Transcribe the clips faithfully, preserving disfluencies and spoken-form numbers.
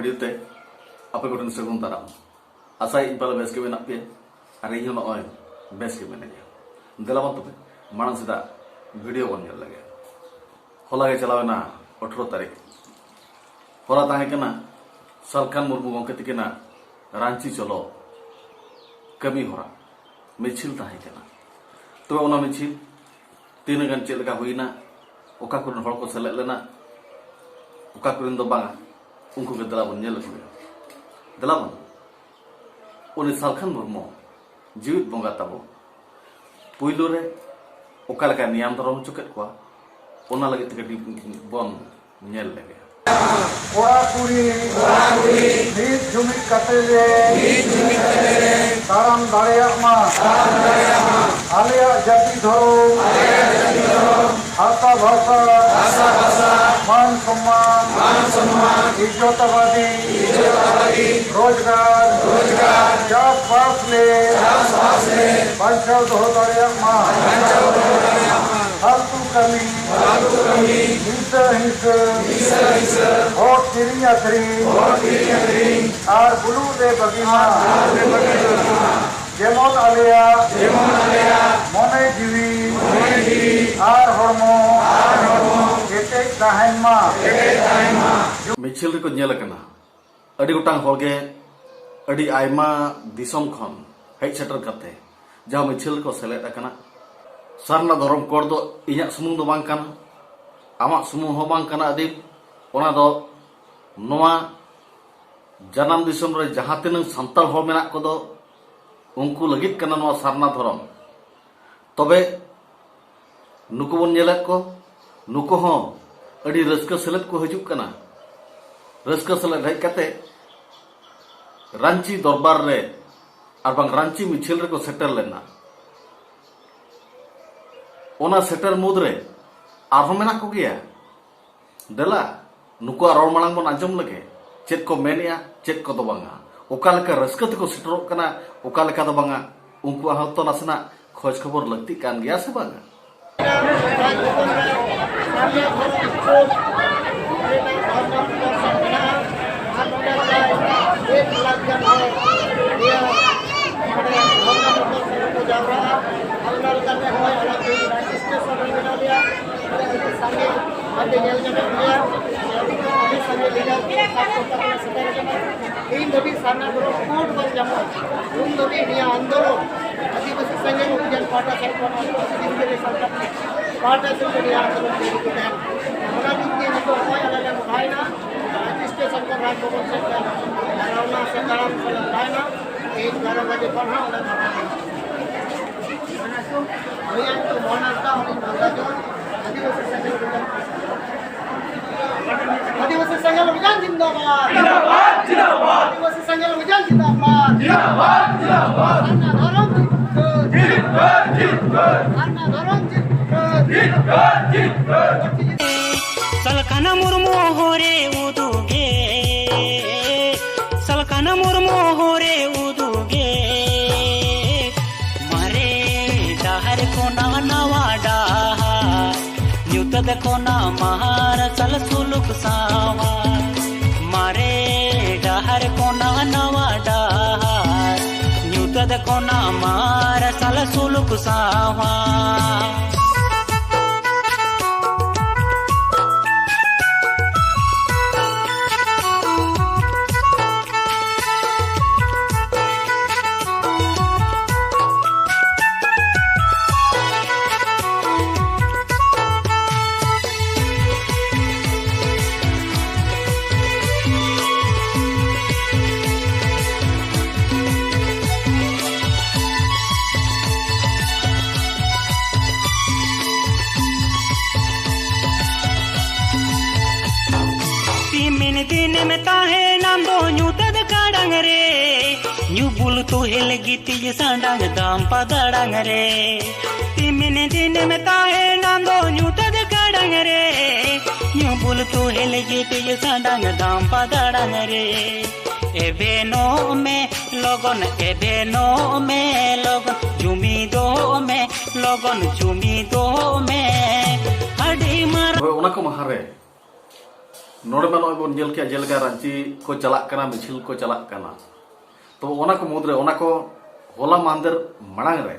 Video ᱛᱮ ᱟᱯᱮ ᱠᱚᱴᱷᱮᱱ ᱥᱟᱹᱜᱩᱱ ᱫᱟᱨᱟᱢ᱾ ᱟᱥᱟᱭᱟᱹᱧ ᱯᱟᱞᱮ ᱵᱮᱥ ᱜᱮ ᱢᱮᱱᱟᱜ ᱯᱮᱭᱟ, ᱟᱨ ᱤᱧ ᱦᱚᱸ ᱱᱚᱜᱼᱚᱭ ᱵᱮᱥ ᱜᱮ ᱢᱮᱱᱟᱹᱧᱟ᱾ ᱫᱮᱞᱟ ᱵᱚᱱ ᱛᱚᱵᱮ ᱢᱟᱲᱟᱝ ᱥᱮᱫᱟᱜ ᱵᱷᱤᱰᱤᱭᱳ ᱵᱚᱱ ᱧᱮᱞ ᱞᱮᱜᱮ᱾ ᱦᱚᱞᱟ ᱜᱮ ᱪᱟᱞᱟᱣᱮᱱᱟ ᱟᱴᱷᱨᱚ ᱛᱟᱹᱨᱤᱠᱷ᱾ ᱦᱚᱞᱟ ᱛᱟᱦᱮᱸ ᱠᱟᱱᱟ ᱥᱟᱞᱠᱷᱟᱱ ᱢᱩᱨᱢᱩ ᱜᱚᱢᱠᱮ ᱛᱤᱠᱤᱱᱟᱜ ᱨᱟᱺᱪᱤ ᱪᱚᱞᱚ ᱠᱟᱹᱢᱤ ᱦᱚᱨᱟ, ᱢᱤᱪᱷᱤᱞ ᱛᱟᱦᱮᱸ ᱠᱟᱱᱟ᱾ ᱛᱚᱵᱮ ᱚᱱᱟ ᱢᱤᱪᱷᱤᱞ ᱛᱤᱱᱟᱹᱜ ᱜᱟᱱ ᱪᱮᱫ ᱞᱮᱠᱟ ᱦᱩᱭᱱᱟ, ᱚᱠᱟ ᱠᱚᱨᱮᱱ ᱦᱚᱲ ᱠᱚ ᱥᱮᱞᱮᱫ ᱞᱮᱱᱟ, ᱚᱠᱟ ᱠᱚᱨᱮᱱ ᱫᱚ ᱵᱟᱝᱟ, ᱩᱱᱠᱩ ᱜᱮ ᱫᱮᱞᱟ ᱵᱚᱱ ᱧᱮᱞ ᱟᱹᱜᱩᱭᱟ᱾ ᱫᱮᱞᱟ ᱵᱚᱱ, ᱩᱱᱤ ᱥᱟᱞᱠᱷᱟᱱ ᱢᱩᱨᱢᱩ ᱡᱤᱣᱤᱫ ᱵᱚᱸᱜᱟ ᱛᱟᱵᱚ ᱯᱩᱭᱞᱩ ᱨᱮ ᱚᱠᱟ ᱞᱮᱠᱟ ᱱᱮᱭᱟᱢ ᱫᱷᱚᱨᱚᱢ ᱦᱚᱪᱚ ᱠᱮᱫ ᱠᱚᱣᱟ, ᱚᱱᱟ ᱞᱟᱹᱜᱤᱫ ᱛᱮ ᱠᱟᱹᱴᱤᱡ ᱵᱚᱱ ᱧᱮᱞ ᱞᱮᱜᱮ᱾ ᱠᱚᱲᱟ ᱠᱩᱲᱤ ᱢᱤᱫ ᱡᱩᱢᱤᱫ ᱠᱟᱛᱮ ᱞᱮ ᱛᱟᱲᱟᱢ ᱫᱟᱲᱮᱭᱟᱜ ᱢᱟ᱾ ᱟᱞᱮᱭᱟᱜ ᱡᱟᱹᱛᱤ ᱫᱷᱚᱨᱚᱢ, ᱵᱷᱟᱥᱟ ᱵᱷᱟᱥᱟ, ᱢᱟᱱ ᱥᱚᱢᱢᱟᱱ, ᱤᱡᱽᱡᱚᱛ ᱟᱵᱟᱫᱤ, ᱨᱳᱡᱽᱜᱟᱨ, ᱪᱟᱥᱵᱟᱥ ᱞᱮ ᱵᱟᱧᱪᱟᱣ ᱫᱚᱦᱚ ᱫᱟᱲᱮᱭᱟᱜ ᱢᱟ᱾ ᱯᱷᱟᱞᱛᱩ ᱠᱟᱹᱢᱤ, ᱦᱤᱝᱥᱟᱹ ᱦᱤᱝᱥᱟᱹ, ᱦᱚᱲ ᱠᱤᱨᱤᱧ ᱟᱹᱠᱷᱨᱤᱧ ᱟᱨ ᱵᱩᱞᱩᱜ ᱞᱮ ᱵᱟᱹᱜᱤ ᱢᱟ᱾ ᱡᱮᱢᱚᱱ ᱟᱞᱮᱭᱟᱜ ᱢᱚᱱᱮ ᱡᱤᱣᱤ ᱟᱨ ᱦᱚᱲᱢᱚ ᱠᱮᱴᱮᱡ ᱛᱟᱦᱮᱱ ᱢᱟ᱾ ᱢᱤᱪᱷᱤᱞ ᱨᱮᱠᱚ ᱧᱮᱞ ᱟᱠᱟᱱᱟ ᱟᱹᱰᱤ ᱜᱚᱴᱟᱝ ᱦᱚᱲᱜᱮ ᱟᱹᱰᱤ ᱟᱭᱢᱟ ᱫᱤᱥᱚᱢ ᱠᱷᱚᱱ ᱦᱮᱡ ᱥᱮᱴᱮᱨ ᱠᱟᱛᱮ ᱡᱟᱦᱟᱸ ᱢᱤᱪᱷᱤᱞ ᱨᱮᱠᱚ ᱥᱮᱞᱮᱫ ᱟᱠᱟᱱᱟ᱾ ᱥᱟᱨᱱᱟ ᱫᱷᱚᱨᱚᱢ ᱠᱳᱰ ᱫᱚ ᱤᱧᱟᱹᱜ ᱥᱩᱢᱩᱝ ᱫᱚ ᱵᱟᱝ ᱠᱟᱱᱟ, ᱟᱢᱟᱜ ᱥᱩᱢᱩᱝ ᱦᱚᱸ ᱵᱟᱝ ᱠᱟᱱᱟ ᱟᱹᱫᱤᱢ᱾ ᱚᱱᱟ ᱫᱚ ᱱᱚᱣᱟ ᱡᱟᱱᱟᱢ ᱫᱤᱥᱚᱢ ᱨᱮ ᱡᱟᱦᱟᱸ ᱛᱤᱱᱟᱹᱜ ᱥᱟᱱᱛᱟᱲ ᱦᱚᱲ ᱢᱮᱱᱟᱜ ᱠᱚᱫᱚ, ᱩᱱᱠᱩ ᱞᱟᱹᱜᱤᱫ ᱠᱟᱱᱟ ᱱᱚᱣᱟ ᱥᱟᱨᱱᱟ ᱫᱷᱚᱨᱚᱢ᱾ ᱛᱚᱵᱮ ᱱᱩᱠᱩ ᱵᱚᱱ ᱧᱮᱞᱮᱫ ᱠᱚ, ᱱᱩᱠᱩ ᱦᱚᱸ ᱟᱹᱰᱤ ᱨᱟᱹᱥᱠᱟᱹ ᱥᱮᱞᱮᱫ ᱠᱚ ᱦᱤᱡᱩᱜ ᱠᱟᱱᱟ᱾ ᱨᱟᱹᱥᱠᱟᱹ ᱥᱮᱞᱮᱫ ᱦᱮᱡ ᱠᱟᱛᱮ ᱨᱟᱺᱪᱤ ᱫᱚᱨᱵᱟᱨ ᱨᱮ ᱟᱨ ᱵᱟᱝ ᱨᱟᱺᱪᱤ ᱢᱤᱪᱷᱤᱞ ᱨᱮᱠᱚ ᱥᱮᱴᱮᱨ ᱞᱮᱱᱟ᱾ ᱚᱱᱟ ᱥᱮᱴᱮᱨ ᱢᱩᱫᱽᱨᱮ ᱟᱨᱦᱚᱸ ᱢᱮᱱᱟᱜ ᱠᱚᱜᱮᱭᱟ᱾ ᱫᱮᱞᱟ, ᱱᱩᱠᱩᱣᱟᱜ ᱨᱚᱲ ᱢᱟᱲᱟᱝ ᱵᱚᱱ ᱟᱸᱡᱚᱢ ᱞᱮᱜᱮ, ᱪᱮᱫ ᱠᱚ ᱢᱮᱱᱮᱜᱼᱟ, ᱪᱮᱫ ᱠᱚᱫᱚ ᱵᱟᱝᱟ, ᱚᱠᱟ ᱞᱮᱠᱟ ᱨᱟᱹᱥᱠᱟᱹ ᱛᱮᱠᱚ ᱥᱮᱴᱮᱨᱚᱜ ᱠᱟᱱᱟ, ᱚᱠᱟ ᱞᱮᱠᱟ ᱫᱚ ᱵᱟᱝᱟ, ᱩᱱᱠᱩᱣᱟᱜ ᱦᱚᱸᱛᱚ ᱱᱟᱥᱮᱱᱟᱜ ᱠᱷᱚᱡᱽ ᱠᱷᱚᱵᱚᱨ ᱞᱟᱹᱠᱛᱤᱜ ᱠᱟᱱ ᱜᱮᱭᱟ ᱥᱮ ᱵᱟᱝᱟ? ᱞᱟᱠᱷ ᱜᱟᱱ ᱦᱚᱲ ᱱᱤᱭᱟᱹ ᱱᱚᱰᱮ ᱫᱷᱚᱨᱱᱟ ᱯᱨᱚᱫᱚᱨᱥᱚᱱ ᱨᱮᱠᱚ ᱡᱟᱣᱨᱟᱜᱼᱟ᱾ ᱟᱨ ᱚᱱᱟ ᱞᱮᱠᱟᱛᱮ ᱱᱚᱜᱼᱚᱭ ᱟᱞᱮ ᱛᱮᱦᱮᱧ ᱨᱮᱡᱤᱥᱴᱨᱮᱥᱚᱱ ᱨᱮ ᱢᱮᱱᱟᱜ ᱞᱮᱭᱟ᱾ ᱟᱹᱰᱤ ᱥᱟᱸᱜᱮ ᱟᱯᱮ ᱧᱮᱞ ᱧᱟᱢᱮᱫ ᱞᱮᱭᱟ᱾ ᱟᱹᱰᱤ ᱥᱟᱸᱜᱮ ᱞᱤᱰᱟᱨ ᱠᱚ ᱥᱟᱵ ᱠᱚ ᱠᱟᱛᱮ ᱥᱮᱴᱮᱨ ᱟᱠᱟᱱᱟ᱾ ᱛᱮᱦᱮᱧ ᱫᱷᱟᱹᱵᱤᱡ ᱥᱟᱨᱱᱟ ᱫᱷᱚᱨᱚᱢ ᱠᱳᱰ ᱵᱟᱝ ᱧᱟᱢᱚᱜᱼᱟ, ᱩᱱ ᱫᱷᱟᱹᱵᱤᱡ ᱱᱤᱭᱟᱹ ᱟᱱᱫᱳᱞᱚᱱ, ᱟᱹᱫᱤᱵᱟᱹᱥᱤ ᱥᱮᱸᱜᱮᱞ ᱚᱵᱷᱤᱡᱟᱱ ᱯᱟᱦᱴᱟ ᱥᱮᱫ ᱠᱷᱚᱱ, ᱟᱹᱫᱤᱵᱟᱹᱥᱤ ᱥᱮᱸᱜᱮᱞ ᱥᱟᱱᱛᱟᱲ ᱯᱟᱦᱴᱟ ᱥᱮᱫ ᱠᱷᱚᱱ ᱱᱤᱭᱟᱹ ᱟᱱᱫᱳᱞᱚᱱ ᱡᱟᱹᱨᱤ ᱠᱚ ᱛᱟᱦᱮᱱᱟ᱾ ᱚᱱᱟ ᱫᱤᱠ ᱫᱤᱭᱮ ᱱᱤᱛᱚᱜ ᱱᱚᱜᱼᱚᱭ ᱟᱞᱮ ᱞᱮ ᱢᱚᱦᱰᱟᱭᱮᱱᱟ᱾ ᱨᱮᱡᱤᱥᱴᱨᱮᱥᱚᱱ ᱠᱚ ᱨᱟᱡᱽ ᱵᱷᱚᱵᱚᱱ ᱥᱮᱫ ᱞᱮ ᱨᱟᱣᱱᱟ ᱥᱮ ᱛᱟᱲᱟᱢ ᱠᱚᱞᱮ ᱞᱟᱭᱱᱟ᱾ ᱛᱮᱦᱮᱧ ᱮᱜᱟᱨᱚ ᱵᱟᱡᱮ ᱠᱷᱚᱱ ᱦᱟᱸᱜ ᱚᱸᱰᱮ ᱫᱷᱚᱨᱱᱟ ᱦᱩᱭᱩᱜᱼᱟ᱾ ᱩᱱᱤᱭᱟᱜ ᱧᱩᱛᱩᱢ ᱢᱳᱦᱚᱱ ᱦᱟᱸᱥᱫᱟ, ᱩᱱᱤ ᱢᱟᱞᱫᱟ ᱡᱳᱱ ᱟᱹᱫᱤᱵᱟᱹᱥᱤ ᱥᱮᱸᱜᱮᱞ ᱚᱵᱷᱤᱡᱟᱱ᱾ ᱟᱹᱫᱤᱵᱟᱹᱥᱤ ᱥᱮᱸᱜᱮᱞ ᱚᱵᱷᱤᱡᱟᱱ ᱡᱤᱱᱫᱟᱵᱟᱫ᱾ ᱡᱤᱱᱫᱟᱵᱟᱫ, ᱡᱤᱱᱫᱟᱵᱟᱫ᱾ ᱟᱹᱫᱤᱵᱟᱹᱥᱤ ᱥᱮᱸᱜᱮᱞ ᱚᱵᱷᱤᱡᱟᱱ ᱡᱤᱱᱫᱟᱵᱟᱫ᱾ ᱡᱤᱱᱫᱟᱵᱟᱫ, ᱡᱤᱱᱫᱟᱵᱟᱫ᱾ ᱥᱟᱨᱱᱟ ᱫᱷᱚᱨᱚᱢ ᱡᱤᱛᱠᱟᱹᱨ᱾ ᱡᱤᱛᱠᱟᱹᱨ, ᱡᱤᱛᱠᱟᱹᱨ᱾ ᱥᱟᱨᱱᱟ ᱫᱷᱚᱨᱚᱢ ᱡᱤᱛᱠᱟᱹᱨ᱾ ᱡᱤᱛᱠᱟᱹᱨ, ᱡᱤᱛᱠᱟᱹᱨ᱾ ᱥᱟᱞᱠᱷᱟᱱ ᱢᱩᱨᱢᱩ ᱦᱚᱨᱮ ᱩᱫᱩᱜᱮ, ᱥᱟᱞᱠᱷᱟᱱ ᱢᱩᱨᱢᱩ ᱦᱚᱨᱮ ᱩᱫᱩᱜᱮ, ᱢᱟᱨᱮ ᱰᱟᱦᱟᱨ ᱠᱷᱚᱱᱟᱜ ᱱᱟᱣᱟ ᱰᱟᱦᱟᱨ, ᱧᱩᱛᱟᱹᱛ ᱠᱷᱚᱱᱟᱜ ᱢᱟᱨᱥᱟᱞ ᱥᱩᱞᱩᱠ ᱥᱟᱶᱟᱨ, ᱢᱟᱨᱮ ᱰᱟᱦᱟᱨ ᱠᱷᱚᱱᱟᱜ ᱱᱟᱣᱟ ᱰᱟᱦᱟᱨ, ᱧᱩᱛᱟᱹᱛ ᱠᱷᱚᱱᱟᱜ ᱢᱟᱨᱥᱟᱞ ᱥᱩᱞᱩᱠ ᱥᱟᱶᱟᱨ᱾ ᱛᱤᱢᱤᱱ ᱫᱤᱱᱮᱢ ᱛᱟᱦᱮᱱᱟᱢ ᱫᱚ ᱧᱩᱛᱟᱹᱛ ᱠᱟᱲᱟᱝ ᱨᱮ, ᱧᱩ ᱵᱩᱞ ᱛᱩᱦᱮᱞ ᱜᱤᱛᱤᱡ ᱥᱟᱰᱟᱝ ᱫᱟᱢ ᱯᱟᱫᱟᱲᱟᱝ ᱨᱮ᱾ ᱛᱤᱢᱤᱱ ᱫᱤᱱᱮᱢ ᱛᱟᱦᱮᱱᱟᱢ ᱫᱚ ᱧᱩᱛᱟᱹᱛ ᱠᱟᱲᱟᱝ ᱨᱮ, ᱧᱩ ᱵᱩᱞ ᱛᱩᱦᱮᱞ ᱜᱤᱛᱤᱡ ᱥᱟᱰᱟᱝ ᱫᱟᱢ ᱯᱟᱫᱟᱲᱟᱝ ᱨᱮ᱾ ᱮᱵᱷᱮᱱᱚᱜ ᱢᱮ ᱞᱚᱜᱚᱱ, ᱮᱵᱷᱮᱱᱚᱜ ᱢᱮ ᱞᱚᱜᱚᱱ, ᱡᱩᱢᱤᱫᱚᱜ ᱢᱮ ᱞᱚᱜᱚᱱ, ᱡᱩᱢᱤᱫᱚᱜ ᱢᱮ᱾ ᱟᱹᱰᱤ ᱢᱟᱨᱟᱝ ᱦᱳᱭ, ᱚᱱᱟ ᱠᱚ ᱢᱟᱦᱟ ᱨᱮ ᱱᱚᱰᱮ ᱢᱟ ᱱᱚᱜᱼᱚᱭ ᱵᱚᱱ ᱧᱮᱞ ᱠᱮᱜᱼᱟ, ᱡᱮᱞᱮᱠᱟ ᱨᱟᱺᱪᱤ ᱠᱚ ᱪᱟᱞᱟᱜ ᱠᱟᱱᱟ, ᱢᱤᱪᱷᱤᱞ ᱠᱚ ᱪᱟᱞᱟᱜ ᱠᱟᱱᱟ᱾ ᱛᱚ, ᱚᱱᱟ ᱠᱚ ᱢᱩᱫᱽᱨᱮ, ᱚᱱᱟ ᱠᱚ ᱦᱚᱞᱟ ᱢᱟᱦᱫᱮᱨ ᱢᱟᱲᱟᱝ ᱨᱮ,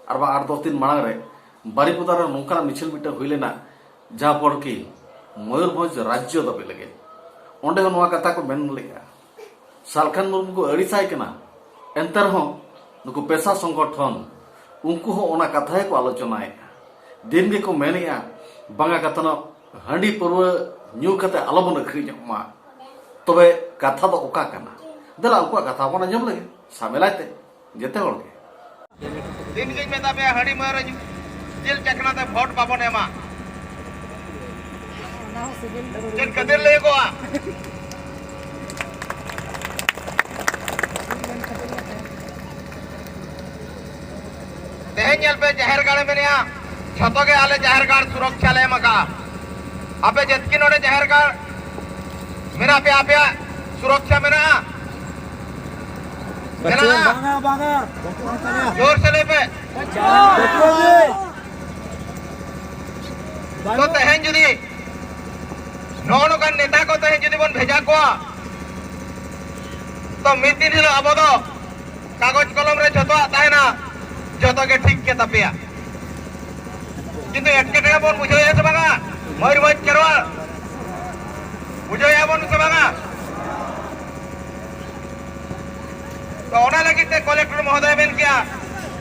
ᱟᱨ ᱵᱟᱝ ᱟᱴ ᱫᱚᱥ ᱫᱤᱱ ᱢᱟᱲᱟᱝ ᱨᱮ, ᱵᱟᱨᱤᱯᱚᱫᱟ ᱨᱮ ᱱᱚᱝᱠᱟᱱᱟᱜ ᱢᱤᱪᱷᱤᱞ ᱢᱤᱫᱴᱟᱝ ᱦᱩᱭ ᱞᱮᱱᱟ, ᱡᱟᱦᱟᱸ ᱯᱚᱨ ᱠᱤ ᱢᱚᱭᱩᱨᱵᱷᱚᱸᱡᱽ ᱨᱟᱡᱽᱡᱚ ᱫᱟᱹᱵᱤ ᱞᱟᱹᱜᱤᱫ᱾ ᱚᱸᱰᱮ ᱦᱚᱸ ᱱᱚᱣᱟ ᱠᱟᱛᱷᱟ ᱠᱚ ᱢᱮᱱ ᱞᱮᱜᱼᱟ, ᱥᱟᱞᱠᱷᱟᱱ ᱢᱩᱨᱢᱩ ᱠᱚ ᱟᱹᱲᱤᱥᱟᱭ ᱠᱟᱱᱟ᱾ ᱮᱱᱛᱮ ᱨᱮᱦᱚᱸ ᱱᱩᱠᱩ ᱯᱮᱥᱟ ᱥᱚᱝᱜᱚᱴᱷᱚᱱ, ᱩᱱᱠᱩ ᱦᱚᱸ ᱚᱱᱟ ᱠᱟᱛᱷᱟ ᱜᱮᱠᱚ ᱟᱞᱳᱪᱚᱱᱟᱭᱮᱫᱼᱟ᱾ ᱫᱤᱱ ᱜᱮᱠᱚ ᱢᱮᱱᱮᱫᱼᱟ, ᱵᱟᱝᱟ ᱠᱟᱛᱷᱟ ᱱᱚᱣᱟ ᱦᱟᱺᱰᱤ ᱯᱟᱹᱨᱣᱟᱹ ᱧᱩ ᱠᱟᱛᱮ ᱟᱞᱚᱵᱚᱱ ᱟᱹᱠᱷᱨᱤᱧᱚᱜ ᱢᱟ᱾ ᱛᱚᱵᱮ ᱠᱟᱛᱷᱟ ᱫᱚ ᱚᱠᱟ ᱠᱟᱱᱟ? ᱫᱮᱞᱟ ᱩᱱᱠᱩᱣᱟᱜ ᱠᱟᱛᱷᱟ ᱵᱚᱱ ᱟᱸᱡᱚᱢ ᱞᱮᱜᱮ, ᱥᱟᱢᱮᱞᱟᱭ ᱛᱮ ᱡᱮᱛᱮ ᱦᱚᱲ ᱜᱮ᱾ ᱫᱤᱱ ᱜᱤᱧ ᱢᱮᱛᱟ ᱯᱮᱭᱟ, ᱦᱟᱺᱰᱤ ᱢᱟᱹᱣᱨᱟᱹ ᱧᱩ ᱡᱤᱞ ᱪᱟᱠᱷᱱᱟ ᱛᱮ ᱵᱷᱳᱴ ᱵᱟᱵᱚᱱ ᱮᱢᱟ᱾ ᱚᱱᱟ ᱦᱚᱸ ᱥᱤᱵᱤᱞ ᱪᱮᱫ ᱠᱷᱟᱹᱛᱤᱨ ᱞᱟᱹᱭ ᱠᱚᱜᱼᱟ? ᱛᱮᱦᱮᱧ ᱧᱮᱞ ᱯᱮ, ᱡᱟᱦᱮᱨ ᱜᱟᱲ ᱢᱮᱱᱟᱜᱼᱟ, ᱡᱷᱚᱛᱚ ᱜᱮ ᱟᱞᱮ ᱡᱟᱦᱮᱨ ᱜᱟᱲ ᱥᱩᱨᱚᱠᱷᱟ ᱞᱮ ᱮᱢ ᱟᱠᱟᱫᱼᱟ᱾ ᱟᱯᱮ ᱡᱮᱛᱠᱤ ᱱᱚᱰᱮ ᱡᱟᱦᱮᱨ ᱜᱟᱲ ᱢᱮᱱᱟᱜ ᱯᱮᱭᱟ, ᱟᱯᱮᱭᱟᱜ ᱥᱩᱨᱚᱠᱷᱟ ᱢᱮᱱᱟᱜᱼᱟ? ᱢᱮᱱᱟᱜᱼᱟ? ᱵᱟᱝᱟ, ᱵᱟᱝᱟ᱾ ᱡᱳᱨ ᱥᱮ ᱞᱟᱹᱭ ᱯᱮ᱾ ᱛᱚ, ᱛᱮᱦᱮᱧ ᱡᱩᱫᱤ ᱱᱚᱜᱼᱚ ᱱᱚᱝᱠᱟᱱ ᱱᱮᱛᱟ ᱠᱚ ᱛᱮᱦᱮᱧ ᱡᱩᱫᱤ ᱵᱚᱱ ᱵᱷᱮᱡᱟ ᱠᱚᱣᱟ, ᱛᱚ ᱢᱤᱫ ᱫᱤᱱ ᱦᱤᱞᱳᱜ ᱟᱵᱚ ᱫᱚ ᱠᱟᱜᱚᱡᱽ ᱠᱚᱞᱚᱢ ᱨᱮ ᱡᱷᱚᱛᱚᱣᱟᱜ ᱛᱟᱦᱮᱱᱟ, ᱡᱷᱚᱛᱚ ᱜᱮ ᱴᱷᱤᱠ ᱜᱮ ᱛᱟᱯᱮᱭᱟ᱾ ᱠᱤᱱᱛᱩ ᱮᱴᱠᱮᱴᱚᱬᱮ ᱵᱚᱱ ᱵᱩᱡᱷᱟᱹᱣᱮᱫᱼᱟ ᱥᱮ ᱵᱟᱝᱟ? ᱢᱚᱭᱩᱨᱵᱷᱚᱸᱡᱽ ᱠᱷᱮᱨᱣᱟᱞ, ᱵᱩᱡᱷᱟᱹᱣᱮᱫᱼᱟ ᱵᱚᱱ ᱥᱮ ᱵᱟᱝᱟ? ᱛᱚ ᱚᱱᱟ ᱞᱟᱹᱜᱤᱫ ᱛᱮ ᱠᱚᱞᱮᱠᱴᱚᱨ ᱢᱚᱦᱳᱫᱚᱭ ᱢᱮᱱ ᱠᱮᱜᱼᱟ,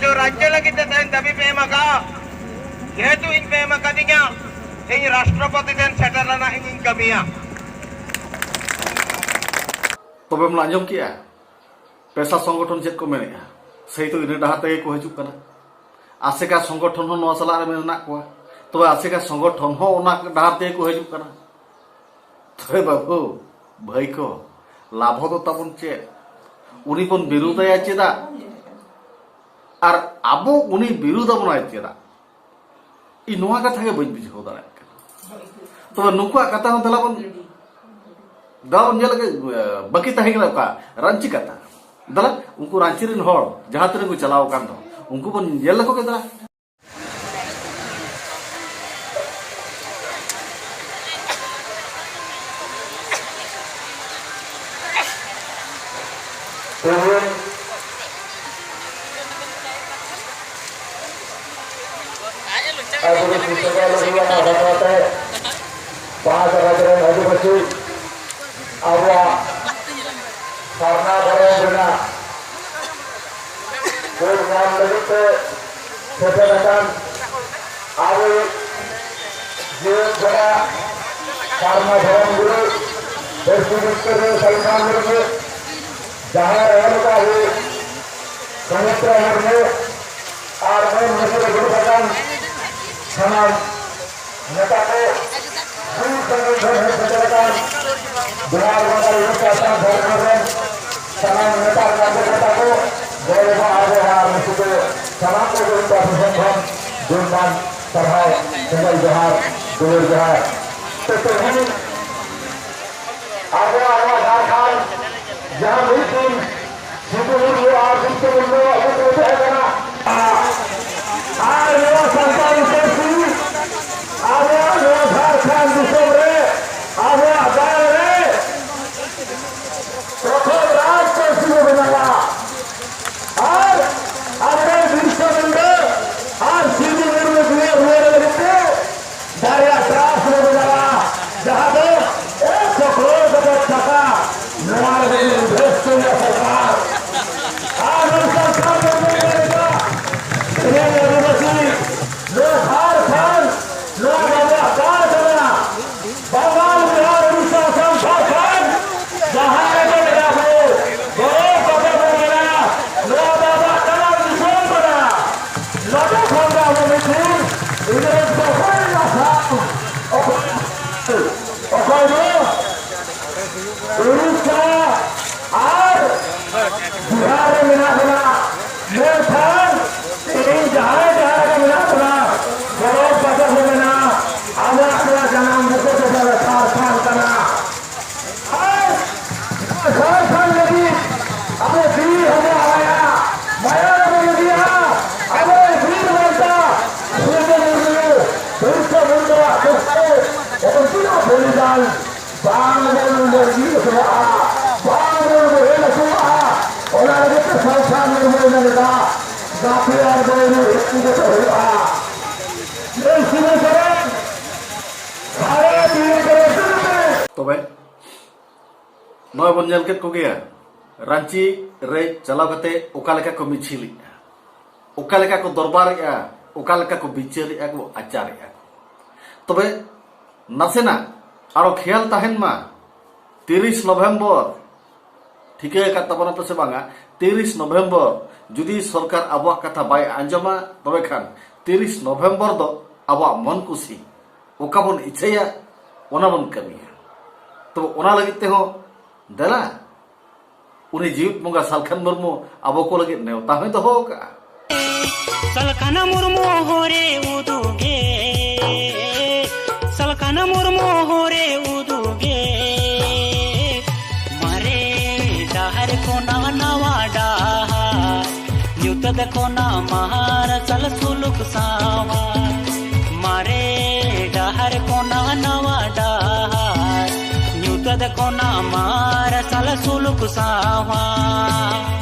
ᱡᱮ ᱨᱟᱡᱽᱡᱚ ᱞᱟᱹᱜᱤᱫ ᱛᱮ ᱛᱮᱦᱮᱧ ᱫᱟᱹᱵᱤ ᱯᱮ ᱮᱢ ᱟᱠᱟᱫᱼᱟ, ᱡᱮᱦᱮᱛᱩ ᱤᱧ ᱯᱮ ᱮᱢ ᱟᱠᱟᱫᱤᱧᱟ, ᱤᱧ ᱨᱟᱥᱴᱨᱚᱯᱚᱛᱤ ᱴᱷᱮᱱ ᱥᱮᱴᱮᱨ ᱨᱮᱱᱟᱜ ᱤᱧᱤᱧ ᱠᱟᱹᱢᱤᱭᱟ᱾ ᱛᱚᱵᱮᱢ ᱟᱸᱡᱚᱢ ᱠᱮᱜᱼᱟ, ᱯᱮᱥᱟ ᱥᱚᱝᱜᱚᱴᱷᱚᱱ ᱪᱮᱫ ᱠᱚ ᱢᱮᱱᱮᱜᱼᱟ? ᱥᱮᱭ ᱛᱚ ᱤᱱᱟᱹ ᱰᱟᱦᱟᱨ ᱛᱮᱜᱮ ᱠᱚ ᱦᱤᱡᱩᱜ ᱠᱟᱱᱟ᱾ ᱟᱥᱮᱠᱟ ᱥᱚᱝᱜᱚᱴᱷᱚᱱ ᱦᱚᱸ ᱱᱚᱣᱟ ᱥᱟᱞᱟᱜ ᱨᱮ ᱢᱮᱱᱟᱜ ᱠᱚᱣᱟ᱾ ᱛᱚᱵᱮ ᱟᱥᱮᱠᱟ ᱥᱚᱝᱜᱚᱴᱷᱚᱱ ᱦᱚᱸ ᱚᱱᱟ ᱰᱟᱦᱟᱨ ᱛᱮᱜᱮ ᱠᱚ ᱦᱤᱡᱩᱜ ᱠᱟᱱᱟ᱾ ᱛᱚᱵᱮ ᱵᱟᱹᱵᱩ, ᱵᱷᱟᱹᱭ ᱠᱚ, ᱞᱟᱵᱷᱚ ᱫᱚ ᱛᱟᱵᱚᱱ ᱪᱮᱫ? ᱩᱱᱤ ᱵᱚᱱ ᱵᱤᱨᱩᱫᱷᱟᱭᱟ ᱪᱮᱫᱟᱜ? ᱟᱨ ᱟᱵᱚ ᱩᱱᱤ ᱵᱤᱨᱩᱫᱷ ᱟᱵᱚᱱᱟᱭ ᱪᱮᱫᱟᱜ? ᱤᱧ ᱱᱚᱣᱟ ᱠᱟᱛᱷᱟ ᱜᱮ ᱵᱟᱹᱧ ᱵᱩᱡᱷᱟᱹᱣ ᱫᱟᱲᱮᱭᱟᱜ ᱠᱟᱱᱟ᱾ ᱛᱚᱵᱮ ᱱᱩᱠᱩᱣᱟᱜ ᱠᱟᱛᱷᱟ ᱦᱚᱸ ᱫᱮᱞᱟ ᱵᱚᱱ, ᱫᱮᱞᱟ ᱵᱚᱱ ᱧᱮᱞ ᱞᱮᱜᱮ, ᱵᱟᱹᱠᱤ ᱛᱟᱦᱮᱸ ᱠᱟᱱᱟ ᱚᱠᱟ ᱨᱟᱺᱪᱤ ᱠᱟᱛᱷᱟ᱾ ᱫᱮᱞᱟ, ᱩᱱᱠᱩ ᱨᱟᱺᱪᱤ ᱨᱮᱱ ᱦᱚᱲ ᱡᱟᱦᱟᱸ ᱛᱤᱱᱟᱹᱜ ᱠᱚ ᱪᱟᱞᱟᱣ ᱟᱠᱟᱱ ᱫᱚ, ᱩᱱᱠᱩ ᱵᱚᱱ ᱧᱮᱞ ᱞᱮᱠᱚ ᱜᱮ ᱫᱮᱞᱟ᱾ ᱛᱮᱦᱮᱧ ᱟᱹᱫᱤᱵᱟᱹᱥᱤ ᱥᱮᱵᱟ ᱞᱟᱹᱜᱤᱫ ᱚᱱᱟ ᱵᱟᱠᱷᱨᱟ ᱛᱮ ᱯᱟᱸᱪ ᱨᱟᱡᱽ ᱨᱮᱱ ᱟᱹᱫᱤᱵᱟᱹᱥᱤ ᱟᱵᱚᱣᱟᱜ ᱥᱟᱨᱱᱟ ᱫᱷᱚᱨᱚᱢ ᱨᱮᱱᱟᱜ ᱵᱳᱨᱰ ᱧᱟᱢ ᱞᱟᱹᱜᱤᱫ ᱛᱮ ᱥᱮᱴᱮᱨ ᱟᱠᱟᱱ ᱟᱵᱚ ᱡᱤᱭᱚᱱ ᱠᱷᱚᱱᱟᱜ ᱥᱟᱨᱱᱟ ᱫᱷᱚᱨᱚᱢ ᱜᱩᱨᱩ ᱯᱟᱹᱨᱥᱤ ᱵᱤᱥᱛᱟᱹᱨᱤᱭᱟᱹ ᱥᱟᱞᱠᱷᱟᱱ ᱢᱩᱨᱢᱩ, ᱡᱟᱦᱟᱸ ᱨᱮ ᱮᱢ ᱟᱠᱟᱫ ᱵᱚᱱ ᱥᱩᱢᱤᱛᱨᱟ ᱢᱩᱨᱢᱩ ᱟᱨ ᱢᱟᱹᱱ ᱢᱩᱥᱤ ᱨᱮ ᱫᱩᱲᱩᱵ ᱟᱠᱟᱱ ᱥᱟᱱᱟᱢ ᱱᱮᱛᱟ ᱠᱚ, ᱥᱩᱨ ᱥᱟᱺᱜᱤᱧ ᱠᱷᱚᱱ ᱦᱮᱡ ᱥᱮᱴᱮᱨ ᱟᱠᱟᱱ ᱵᱤᱦᱟᱨ ᱵᱟᱝᱜᱟᱞ ᱩᱲᱤᱥᱥᱟ ᱟᱥᱟᱢ ᱡᱷᱟᱲᱠᱷᱚᱸᱰ ᱨᱮᱱ ᱥᱟᱱᱟᱢ ᱱᱮᱛᱟ ᱠᱟᱨᱡᱚᱠᱚᱨᱛᱟ ᱠᱚ, ᱜᱚ ᱵᱟᱵᱟ ᱟᱨ ᱵᱚᱭᱦᱟ ᱢᱤᱥᱤ ᱠᱚ, ᱥᱟᱱᱟᱢ ᱠᱚᱜᱮ ᱩᱱᱠᱩ ᱟᱹᱛᱩ ᱥᱮᱱ ᱠᱷᱚᱱ ᱜᱩᱱᱢᱟᱱ ᱥᱟᱨᱦᱟᱣ, ᱥᱮᱸᱜᱮᱞ ᱡᱚᱦᱟᱨ, ᱫᱩᱞᱟᱹᱲ ᱡᱚᱦᱟᱨ᱾ ᱛᱮᱦᱮᱧ ᱟᱵᱚᱣᱟᱜ ᱱᱚᱣᱟ ᱡᱷᱟᱲᱠᱷᱚᱸᱰ ᱡᱟᱦᱟᱸ ᱢᱤᱫ ᱫᱤᱱ ᱥᱤᱫᱩ ᱢᱩᱨᱢᱩ ᱟᱨ ᱵᱤᱨᱥᱟ ᱢᱩᱱᱰᱟ ᱟᱹᱜᱩ ᱠᱚ ᱛᱟᱦᱮᱸ ᱠᱟᱱᱟ, ᱟᱨ ᱱᱚᱣᱟ ᱥᱟᱱᱛᱟᱲᱤ ᱯᱟᱹᱨᱥᱤ ᱟᱵᱚᱣᱟᱜ ᱱᱚᱣᱟ ᱡᱷᱟᱲᱠᱷᱚᱸᱰ ᱫᱤᱥᱚᱢ ᱨᱮ, ᱟᱵᱚᱣᱟᱜ ᱫᱟᱲᱮ ᱨᱮ ᱯᱨᱚᱛᱷᱚᱢ ᱨᱟᱡᱽ ᱯᱟᱹᱨᱥᱤ ᱵᱚ ᱵᱮᱱᱟᱣᱟ᱾ ᱟᱨ ᱟᱵᱚᱨᱮᱱ ᱵᱤᱨᱥᱟ ᱢᱩᱱᱰᱟ ᱟᱨ ᱥᱤᱫᱩ ᱢᱩᱨᱢᱩ ᱡᱤᱭᱟᱹᱲ ᱨᱩᱣᱟᱹᱲ ᱞᱟᱹᱜᱤᱫ ᱛᱮ ᱵᱟᱨᱭᱟ ᱴᱨᱟᱥᱴ ᱵᱚ ᱵᱮᱱᱟᱣᱟ, ᱡᱟᱦᱟᱸ ᱫᱚ ᱮᱠᱥᱚ ᱠᱨᱳᱲ ᱠᱟᱛᱮ ᱴᱟᱠᱟ ᱱᱚᱣᱟ ᱨᱮ ᱤᱱᱵᱷᱮᱥᱴ ᱦᱩᱭᱩᱜᱼᱟ ᱥᱚᱨᱠᱟᱨ᱾ ᱟᱨ ᱱᱚᱝᱠᱟ ᱠᱟᱹᱢᱤ ᱵᱚ ᱧᱮᱞ ᱮᱫᱟ, ᱛᱮᱦᱮᱧ ᱟᱹᱫᱤᱵᱟᱹᱥᱤ ᱱᱚᱣᱟ ᱡᱷᱟᱲᱠᱷᱚᱸᱰ ᱱᱚᱣᱟ ᱫᱚ ᱟᱵᱚᱣᱟᱜ ᱫᱟᱲ ᱠᱟᱱᱟ᱾ ᱵᱟᱝᱜᱟᱞ, ᱵᱤᱦᱟᱨ, ᱩᱲᱤᱥᱥᱟ, ᱟᱥᱟᱢ, ᱡᱷᱟᱲᱠᱷᱚᱸᱰ, ᱡᱟᱦᱟᱸ ᱨᱮᱜᱮ ᱢᱮᱱᱟᱜ ᱵᱚ, ᱜᱚᱨᱚᱵ ᱠᱟᱛᱮ ᱵᱚ ᱢᱮᱱᱟ, ᱱᱚᱣᱟ ᱫᱚ ᱟᱵᱚᱣᱟᱜ ᱡᱟᱱᱟᱢ ᱫᱤᱥᱚᱢ ᱠᱟᱱᱟ᱾ ᱱᱚᱰᱮ ᱠᱷᱚᱱ ᱫᱚ ᱟᱵᱚ ᱢᱤᱫ ᱫᱤᱱ ᱤᱝᱨᱮᱡᱽ ᱠᱚ ᱚᱠᱚᱭ ᱞᱟᱥᱟ, ᱚᱠᱚᱭ, ᱚᱠᱚᱭ ᱫᱚ ᱩᱲᱤᱥᱥᱟ ᱟᱨ ᱵᱤᱦᱟᱨ ᱨᱮ ᱢᱮᱱᱟᱜ ᱵᱚᱱᱟ, ᱢᱮᱱᱠᱷᱟᱱ ᱛᱮᱦᱮᱧ ᱡᱟᱦᱟᱸᱭ ᱡᱟᱦᱟᱸ ᱨᱮᱜᱮ ᱢᱮᱱᱟᱜ ᱵᱚᱱᱟ, ᱜᱚᱨᱚᱵ ᱠᱟᱛᱮ ᱵᱚᱱ ᱢᱮᱱᱟ, ᱟᱵᱚᱣᱟᱜ ᱱᱚᱣᱟ ᱡᱟᱱᱟᱢ ᱫᱤᱥᱚᱢ ᱫᱚ ᱡᱷᱟᱲᱠᱷᱚᱸᱰ ᱠᱟᱱᱟ᱾ ᱟᱨ ᱡᱷᱟᱲᱠᱷᱚᱸᱰ ᱞᱟᱹᱜᱤᱫ ᱟᱵᱚ ᱡᱤᱣᱤ ᱦᱚᱸᱵᱚ ᱟᱞᱟᱭᱟ, ᱢᱟᱭᱟᱢ ᱵᱚ ᱞᱤᱸᱜᱤᱭᱟ, ᱟᱵᱚ ᱵᱤᱨ ᱵᱟᱱᱴᱟ ᱥᱤᱫᱩ ᱢᱩᱨᱢᱩ ᱱᱚᱜᱼᱚᱭ ᱵᱚᱱ ᱧᱮᱞ ᱠᱮᱫ ᱠᱚᱜᱮᱭᱟ, ᱨᱟᱺᱪᱤ ᱨᱮ ᱪᱟᱞᱟᱣ ᱠᱟᱛᱮ ᱚᱠᱟ ᱞᱮᱠᱟ ᱠᱚ ᱢᱤᱪᱷᱤᱞᱮᱫᱼᱟ, ᱚᱠᱟ ᱞᱮᱠᱟ ᱠᱚ ᱫᱚᱨᱵᱟᱨᱮᱫᱼᱟ, ᱚᱠᱟ ᱞᱮᱠᱟ ᱠᱚ ᱵᱤᱪᱟᱹᱨᱮᱫᱼᱟ, ᱠᱚ ᱟᱪᱟᱨᱮᱫᱼᱟ ᱠᱚ᱾ ᱛᱚᱵᱮ ᱱᱟᱥᱮᱱᱟᱜ ᱟᱨᱚ ᱠᱷᱮᱭᱟᱞ ᱛᱟᱦᱮᱱ ᱢᱟ, ᱛᱤᱨᱤᱥ ᱱᱚᱵᱷᱮᱢᱵᱚᱨ, ᱴᱷᱤᱠᱟᱹ ᱟᱠᱟᱫ ᱛᱟᱵᱚᱱᱟ ᱯᱮ ᱥᱮ ᱵᱟᱝᱟ? ᱛᱤᱨᱤᱥ ᱱᱚᱵᱷᱮᱢᱵᱚᱨ ᱡᱩᱫᱤ ᱥᱚᱨᱠᱟᱨ ᱟᱵᱚᱣᱟᱜ ᱠᱟᱛᱷᱟ ᱵᱟᱭ ᱟᱸᱡᱚᱢᱟ, ᱛᱚᱵᱮ ᱠᱷᱟᱱ ᱛᱤᱨᱤᱥ ᱱᱚᱵᱷᱮᱢᱵᱚᱨ ᱫᱚ ᱟᱵᱚᱣᱟᱜ ᱢᱚᱱ ᱠᱩᱥᱤ, ᱚᱠᱟ ᱵᱚᱱ ᱤᱪᱷᱟᱹᱭᱟ, ᱚᱱᱟ ᱵᱚᱱ ᱠᱟᱹᱢᱤᱭᱟ᱾ ᱛᱚ, ᱚᱱᱟ ᱞᱟᱹᱜᱤᱫ ᱛᱮᱦᱚᱸ ᱫᱮᱞᱟ, ᱩᱱᱤ ᱡᱤᱣᱤᱫ ᱵᱚᱸᱜᱟ ᱥᱟᱞᱠᱷᱟᱱ ᱢᱩᱨᱢᱩ ᱟᱵᱚ ᱠᱚ ᱞᱟᱹᱜᱤᱫ ᱱᱮᱣᱛᱟ ᱦᱚᱸᱭ ᱫᱚᱦᱚ ᱟᱠᱟᱫᱼᱟ᱾ ᱥᱟᱞᱠᱷᱟᱱ ᱢᱩᱨᱢᱩ ᱦᱚᱨᱮ ᱩᱫᱩᱜᱮ, ᱥᱟᱞᱠᱷᱟᱱ ᱢᱩᱨᱢᱩ ᱦᱚᱨᱮ ᱩᱫᱩᱜᱮ, ᱢᱟᱨᱮ ᱰᱟᱦᱟᱨ ᱠᱷᱚᱱᱟᱜ ᱱᱟᱣᱟ ᱰᱟᱦᱟᱨ, ᱧᱩᱛᱟᱹᱛ ᱠᱷᱚᱱᱟᱜ ᱢᱟᱨᱥᱟᱞ ᱥᱩᱞᱩᱠ ᱥᱟᱶᱟᱨ, ᱢᱟᱨᱮ ᱰᱟᱦᱟᱨ ᱠᱷᱚᱱᱟᱜ ᱱᱟᱣᱟ ᱰᱟᱦᱟᱨ, ᱧᱩᱛᱟᱹᱛ ᱠᱷᱚᱱᱟᱜ ᱢᱟᱨᱥᱟᱞ ᱥᱩᱞᱩᱠ ᱥᱟᱶᱟᱨ᱾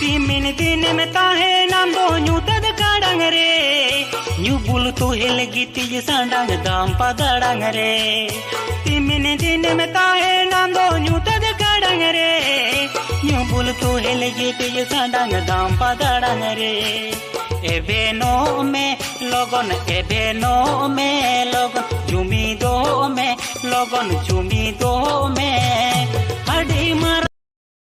ᱛᱤᱢᱤᱱ ᱫᱤᱱᱮᱢ ᱛᱟᱦᱮᱱᱟᱢ ᱫᱚ ᱧᱩᱛᱟᱹᱛ ᱜᱟᱲᱟᱝ ᱨᱮ, ᱧᱩ ᱵᱩᱞ ᱛᱩᱦᱮᱞ ᱜᱤᱛᱤᱡ ᱥᱟᱰᱟᱝ ᱫᱟᱢᱯᱟ ᱫᱟᱲᱟᱝ ᱨᱮ᱾ ᱛᱤᱢᱤᱱ ᱫᱤᱱᱮᱢ ᱛᱟᱦᱮᱱᱟᱢ ᱫᱚ ᱧᱩᱛᱟᱹᱛ ᱜᱟᱲᱟᱝ ᱨᱮ, ᱧᱩ ᱵᱩᱞ ᱛᱩᱦᱮᱞ ᱜᱤᱛᱤᱡ ᱥᱟᱰᱟᱝ ᱫᱟᱢᱯᱟ ᱫᱟᱲᱟᱝ ᱨᱮ᱾ ᱮᱵᱷᱮᱱᱚᱜ ᱢᱮ ᱞᱚᱜᱚᱱ, ᱮᱵᱷᱮᱱᱚᱜ ᱢᱮ ᱞᱚᱜᱚᱱ, ᱡᱩᱢᱤᱫᱚᱜ ᱢᱮ ᱞᱚᱜᱚᱱ, ᱡᱩᱢᱤᱫᱚᱜ ᱢᱮ᱾ ᱟᱹᱰᱤ ᱢᱟᱨᱟᱝ